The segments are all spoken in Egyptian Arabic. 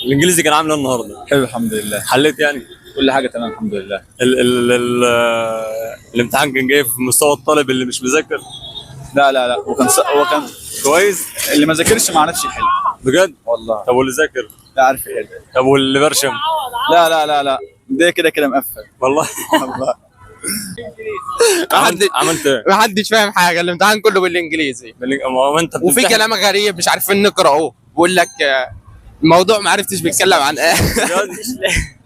الانجليزي كان عامل ايه النهارده؟ حلو الحمد لله. حليت يعني؟ كل حاجة تمام الحمد لله. ال ال ال الامتحان كان جاي في مستوى الطالب اللي مش مذاكر؟ لا لا لا، وكان كويس. اللي ما ذاكرش ما عرفش يحل. بجد؟ والله. طب واللي ذاكر؟ لا، عارف يحل. طب واللي برشم؟ لا لا لا لا، ده كده كده مقفل. والله. والله. عملت ايه؟ محدش فاهم حاجة، الامتحان كله بالانجليزي. ما هو انت وفي بتمتحن. كلام غريب مش عارفين نقراه، بيقول لك الموضوع ما عرفتش بيتكلم عن ايه. بجد؟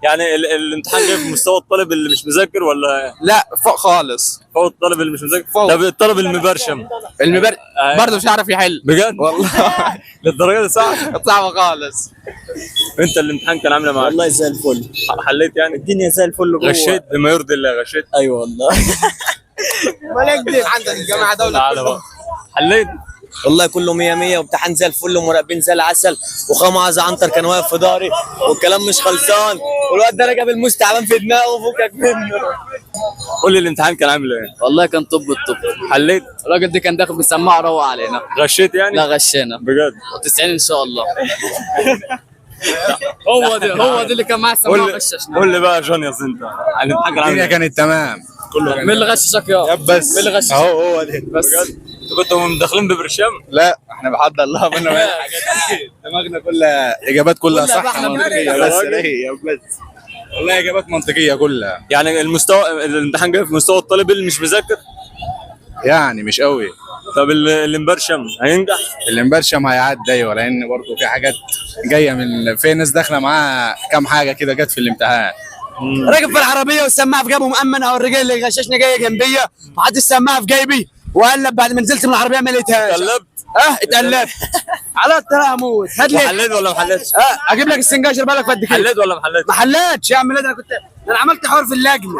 يعني الامتحان جاي في مستوى الطالب اللي مش مذاكر ولا لا، فوق خالص. فوق الطالب اللي مش مذاكر؟ فوق. طب الطالب المبرشم؟ المبر برضه مش عارف يحل. بجد؟ والله. للدرجة دي صعب؟ صعبة خالص. انت الامتحان كان عامل إيه معاك؟ والله زي الفل. حليت يعني؟ الدنيا زي الفل جوه. غشيت بما يرضي الله؟ غشيت؟ ايوه والله. عندك الجامعة دولة. تعالى بقى، حليت؟ والله كله 100 100، وامتحان زي الفل، ومراقبين زي العسل، وخمعة عنتر كان واقف في ظهري، والكلام مش خلصان، والواد ده ركب الموس تعبان في دماغه فكك منه. قول لي الامتحان كان عامل ايه؟ والله كان طب الطب. حليت؟ الراجل ده كان داخل بالسماعه روق علينا. غشيت يعني؟ لا، غشينا. بجد؟ 90 ان شاء الله. هو ده هو ده اللي كان معاه السماعة. قول لي غششنا. قول لي بقى يا جونيوس، انت الامتحان كان عامل الدنيا ايه؟ كانت تمام. كله مين اللي غششك يا بس مين اللي غششك؟ اهو هو ده. بس. بجد؟ انتوا كنتوا داخلين ببرشام؟ لا، احنا بحد الله بينا وبين الحاجات دي. دماغنا كلها اجابات كلها كلها صح بحلم. منطقية. يا بس راجل. هي بس والله اجابات منطقية كلها. يعني المستوى الامتحان جاي في مستوى الطالب اللي مش مذاكر؟ يعني مش قوي. طب اللي مبرشم هينجح؟ اللي مبرشم هيعدي، ايوه، لان برضه في حاجات جاية من في ناس داخله معاها كام حاجة كده جت في الامتحان. راكب في العربية والسماعه في جيبه مأمن، او الرجال اللي غششني جاية جنبيه وحط السماعة في جيبي وقلب، بعد ما نزلت من العربية ما لقيتهاش. قلبت؟ اه، اتقلبت على الطريق اموت. هات لي. وحليت ولا ما حليتش؟ اه، اجيب لك السنجاشر بالك قد كده. حليت ولا ما حليتش؟ ما حلتش يا عم. لا، ده انا كنت، ده انا عملت حوار في اللجنة.